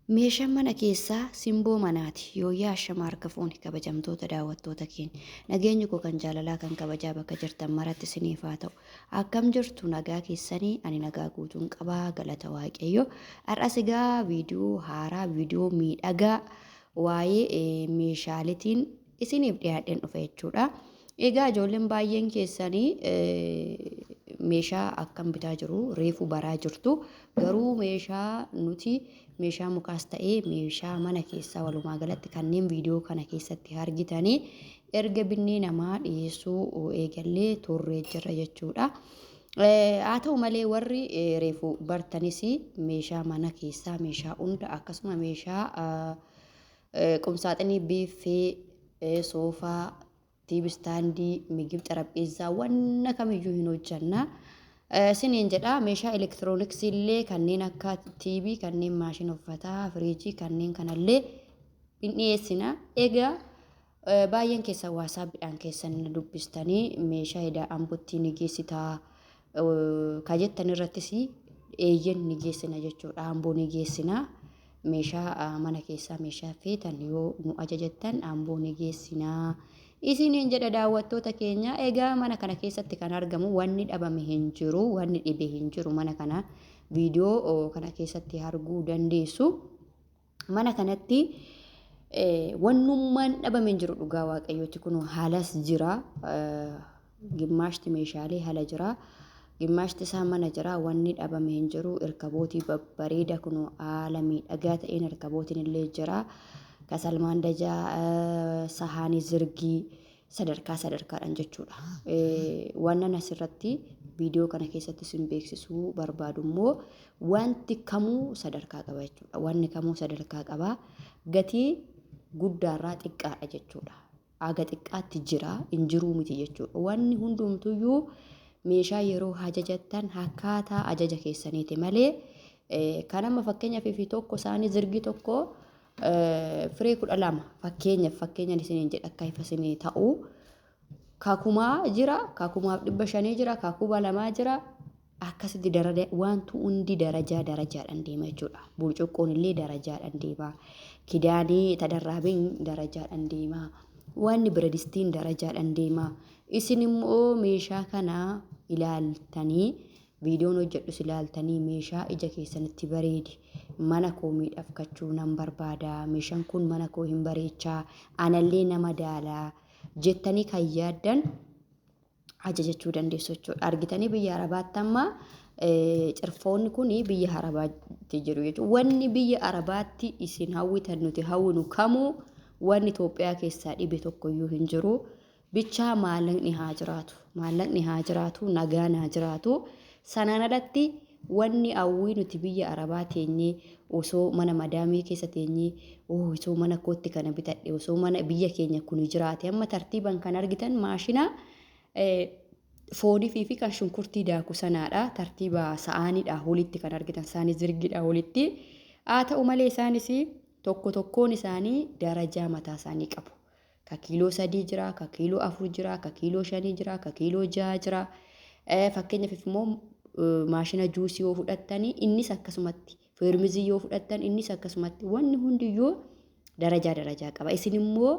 Meeshaan mana keessaa simboo manaati. Yooyyaa ashama harka fuune kabajamtoota daawwattoota keenya. Nageenyi koo kan jaalalaa kan kabajaa bakka jirtan maratti isiniif haa ta'u. Akkam jirtu nagaa keessanii ani nagaa guutuun qabaa galata waaqayyo. Har'as egaa viidiyoo haaraa viidiyoo miidhagaa waa'ee meeshaaleetiin isiniif dhiyaadheen dhufe jechuudha. Egaa ijoolleen baay'een keessanii meeshaa akkam bitaa jiru reefu baraa jirtu garuu meeshaa nuti meeshaa mukaas ta'ee meeshaa mana keessaa walumaa galatti kanneen viidiyoo kana keessatti argitanii erga binnee namaa dhiyeessuu eegallee turree jirra jechuudha. Haa ta'u malee warri reefu bartanis meeshaa mana keessaa meeshaa hunda akkasuma meeshaa qumsaaxinii biiffee soofaa TV istaandii migib xarapheezzaa wanna kamiyyuu hin hojjanna. Isiniin jedha meeshaa elektirooniksii illee kanneen akka TV kanneen maashina uffataa firiijii kanneen kanallee hin dhiyeessina. Egaa baay'een keessan waasaappiidhaan keessan na dubbistanii meeshaa edaa Ambootti ni geessitaa ka jettan irrattis eeyyen ni geessina jechuudha. Amboo ni geessina. Meeshaa mana keessaa meeshaa feetan yoo nu ajajattan Amboo ni geessina. Isiniin jedha daawwattoota keenya egaa mana kana keessatti kan argamu wanni dhabame hin jiru wanni dhibe hin jiru mana kana viidiyoo kana keessatti arguu dandeessu. Mana kanatti wannummaan dhabame hin jiru dhugaa waaqayyooti kun haalas jira. Gimmaashti meeshaalee haala jira. Gimmaashti isaa mana jira wanni dhabame hin jiru irkabootii babbareeda kun haala miidhagaa ta'een irkabootiin illee jira. Kasalmaan dajaa sahaanii zirgii sadarkaa sadarkaadhaan jechuudha. Wannan asirratti viidiyoo kana keessatti isin beeksisuu barbaadu immoo wanti kamuu sadarkaa qaba jechuudha. Wanni kamuu sadarkaa qaba. Gatii guddaarraa xiqqaadha jechuudha. Haga xiqqaatti jira hin jiruu miti jechuudha. Wanni hundumtuyyuu meeshaa yeroo ajajattan akkaataa ajaja keessaniiti malee kan amma fakkeenyaaf fi tokko isaanii zirgii tokko firee 12 fakkeenyaaf fakkeenyaan isiniin jedha akka ifa isinii ta'u kakumaa jira kakumaaf 500 jira kakuma lamaa jira akkasitti daraja wanti hundi darajaa darajaadhaan deema jechuudha. Burcuqqoon illee darajaadhaan deema. Kidaanii tadarraabiin darajaadhaan deema. Wanni biradistiin darajaadhaan deema. Isin immoo meeshaa kana ilaaltanii Viidiyoon hojjedhus ilaaltanii meeshaa ija keessanitti bareede mana koo miidhafkachuu nan barbaada, meeshaan kun mana koo hin bareechaa, anallee na madaala jettanii kan yaaddan ajajachuu dandeessu jechuudha. Argitanii biyya Arabaatti amma cirfoonni kun biyya Arabaatti jiru jechuudha. Wanni biyya Arabaatti isin hawwitan nuti hawwinu kamuu wanni Itoophiyaa keessaa dhibe tokkoyyuu hin jiru. Bichaa maallaqni haa jiraatu. Maallaqni haa jiraatu, nagaan haa jiraatu. Sanaan alatti wanni hawwii nuti biyya Arabaa teenyee osoo mana madaamii keessa teenyee oh osoo mana kootti kana bitadhe osoo mana biyya keenya kuni jiraate amma tartiiban kan argitan maashina foonifii fi kan shunkurtii daaku sanaadha. Tartiiba sa'aanidha olitti kan argitan saanii zirgidha olitti. Haa ta'u malee isaanis tokko tokkoon isaanii darajaa mataa isaanii qabu. Ka kiiloo 3 jira, ka kiiloo 4 jira, ka kiiloo 5 jira, ka kiiloo 6 jira. Fakkeenyaaf immoo maashina juusii yoo fudhattanii innis akkasumatti, feermizii yoo fudhattan innis akkasumatti wanni hundiyyuu darajaa darajaa qaba. Isin immoo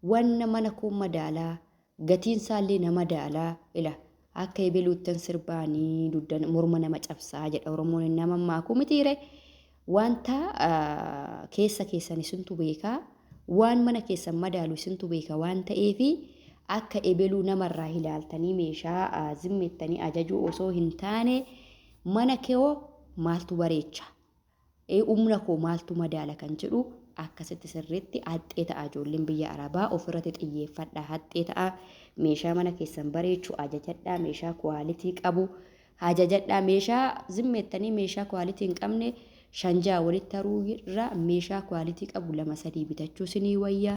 wanna mana koo madaalaa gatiin isaallee na madaalaa ila akka ebeluuttan sirbaanii dugda morma nama cabsaa jedha Oromoon hin nama maakuu mitiire. Wanta keessa keessan isintu beeka, waan mana keessan madaalu isintu beeka waan ta'eef akka ebeluu namarraa ilaaltanii meeshaa zimmettanii ajajuu osoo hin taane mana koo maaltu bareecha, humna koo maaltu madaala kan jedhu akkasitti sirriitti haxxee ta'a ijoolleen biyya Arabaa ofirratti xiyyeeffadha haxxee ta'a meeshaa mana keessan bareechu ajajadhaa meeshaa kuwaalitii qabu Ajajadhaa meeshaa zimmettanii meeshaa quality hin qabne 5 6 walitti taruu irra meeshaa quality qabu 2 3 bitachuu sinii wayya.